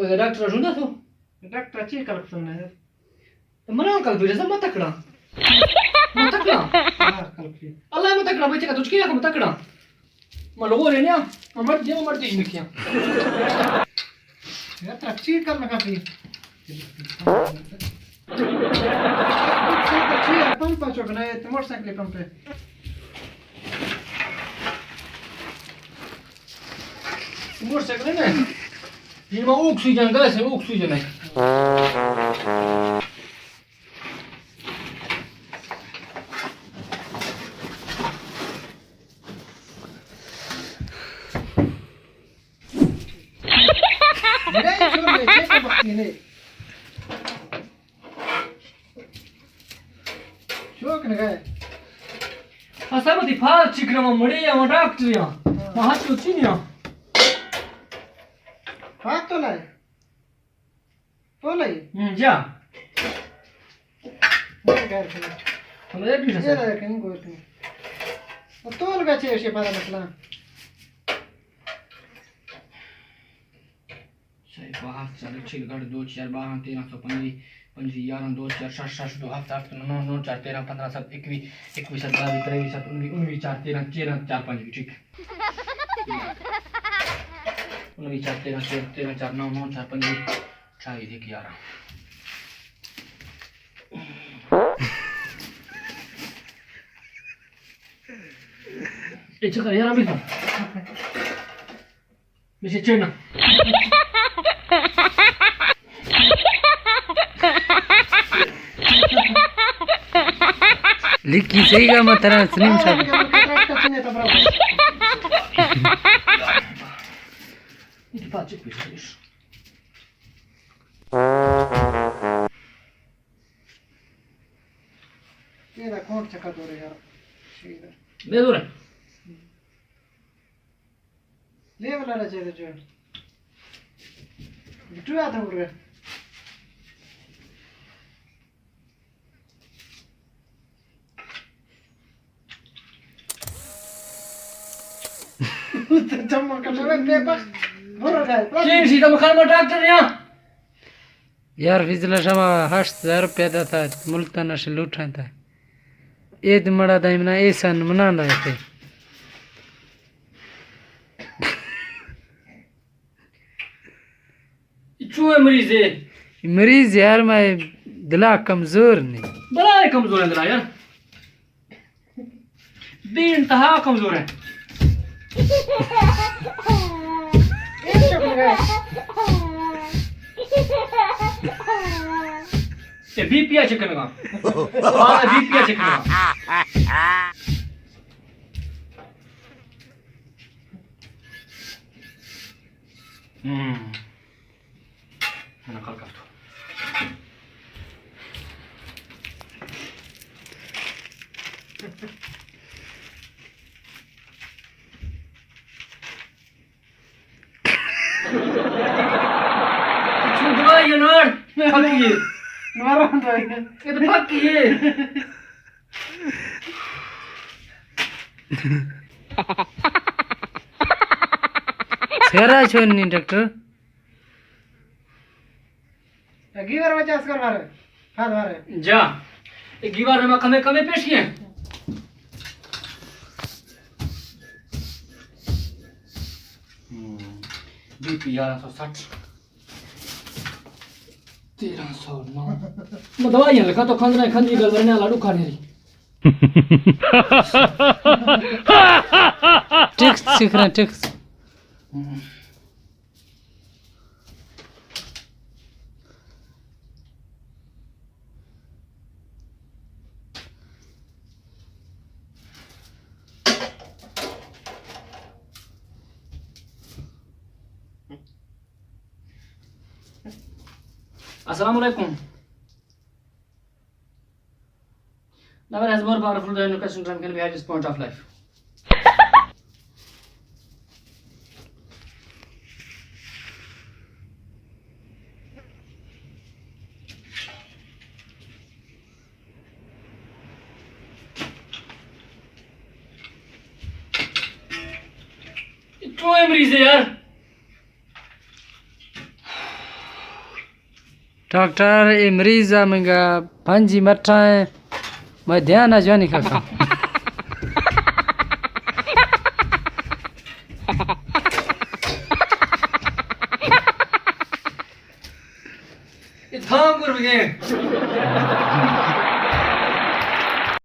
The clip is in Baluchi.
ڈاکٹر ءَ ژوندا تو؟ ڈاکٹر ءَ چی کلک سمنا ہے؟ من ءَ کلک بیرے، من تکڑا۔ من تکڑا۔ ہاں، کلک بی۔ اللہ من تکڑا، بچے کا تجھ کے مت تکڑا۔ من لوگوں نے نیا، من مرد جی، من مرد جی نکیا۔ یار، ترا چی کر لگا پی؟ پمپ چوک نہ، تو موٹر سائیکل پمپ ہے۔ موٹر سائیکل ہے نا؟ یہ میں آکسیجن گیس ہے، آکسیجن ہے۔ میرا یہ چھوڑ دے، چیک بختی نے۔ شوق نہ گئے۔ اصل دی پھال چکنا ما مڑے یا ما ڈاکٹر یا۔ ما ہاتھ کو چینی یا۔ ہاتھ تو لائے۔ تو لائے۔ ہم، جا۔ یہ غیر کنی۔ ہم، یہ بھی یہ رسا۔ غیر کنی، غور کنی۔ تو لگا چے شے پارا مسئلہ۔ سئے، پہ، ہفت، سد، چل، گڑ، دو، چار، بارہ، تیرہ، سو، پنجی، پنجی، یارہ، دو، چار، شش، شش، دو، ہفت، ہفت، نو، نو، چار، تیرہ، پندرہ، سد، اکوی، اکوی، سد، بائیس، تریوی، سد، انوی، انوی، چار، تیرہ، چیرہ، چار، پنجی، ٹھیک۔ انوی، چار، تیرہ، چیرہ، تیرہ، چار، نو، نو، چار، پنجی، چاہی دیکھ یارہ۔ اے چکر یارہ بھی تو۔ میشه چه نه؟ لیکی صحیح گا، ما ترا سنیم شد. ایتی پاچک پیش. یہ دا کون چکا دورے یار. شیدہ. بے دورے. لیو لڑا چاہیے جو. بٹو آتا ہو رہے. چمک کر رہے پیپر. برو گائے. چین سی تم خان ڈاکٹر یہاں. یار فضل شما ہشت ہزار روپیہ داتا ملتان اش لوٹاں تا. اے دمڑا دائم نا احسان منا لائتے. چون مریض ہے؟ مریض یار، میں دلا کمزور نہیں. بلا کمزور ہے دلا یار. بے انتہا کمزور ہے. اے بی پی آ چیک کرنا. ہاں، بی پی آ چیک کرنا. ہم. من کار کپتو. چون دوائی نار؟ پکی ہے. ناران دوائی. یہ تو پکی ہے. سیرا چون نہیں ڈاکٹر؟ گیور بچا اسکر مارے. ہاں مارے. جا. اے گیوار ما کمے کمے پیش کیے. بی پی یارہ سو سٹھ. تیرہ سو نو. ما دوائی لکھا تو کھند رہے، کھندی گل ورنے لاڈو کھانے رہی. ٹیکس سیکھ رہے ہیں، ٹیکس. السلام علیکم. Never has more powerful than education time can be highest point of life. تو مریض ہے یار. ڈاکٹر، اے مریض ءَ منگا پنجی مٹائیں، مئے دھیان ءَ جوانی کاکا۔ اے تھام پر بگیں۔